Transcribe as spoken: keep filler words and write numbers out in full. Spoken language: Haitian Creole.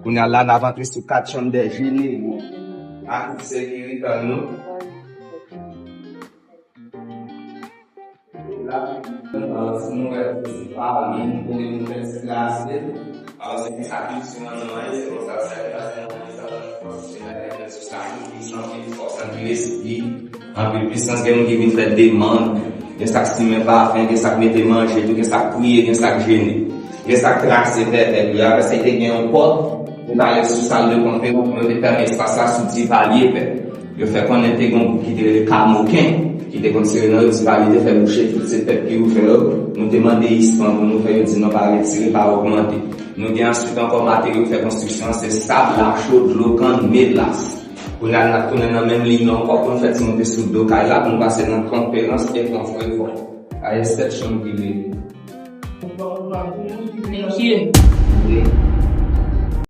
Kounye a la, n ap antre sou kat chanm dè jenero. Ak sekirite nou. La, euh, si nou wè prensipal, nou konnen nou fè ti trase. Alò, se sa ki sou nan nan, se konsa, sa ki pase nan nan, sa nan, se la, se sa ki anpil fòs, anpil lespri, anpil pisans, gen moun ki vin fè demann, gen sa k simen pafen, gen sa k mete manje tou, gen sa k priye, gen sa k jene, gen sa k trase pèpèt yo, apre sa, te gen yon pòt, nou t ale sou sal de konferans, nou te fèmen espas la sou Divalye, pèp. Yo fè konnen te gen yon gwoup ki te rele Kamoken, ki te konn sere nan yo, Divalye te fè bouche tout se pèp ki ouvè yo. Nou te mande ispan pou nou fè, yo di non, pa retire, pa ogmante. Nou gen answit ankò materyo ki fè konstriksyon an, se sab, lacho, dlo, kann, melas. Kounye a n ap tounen nan menm liy nan ankò pou nou fè ti monte sou do kay la, pou nou pase nan konferans e konfrevò. Ayè sèt chanm ki rele. Thank you.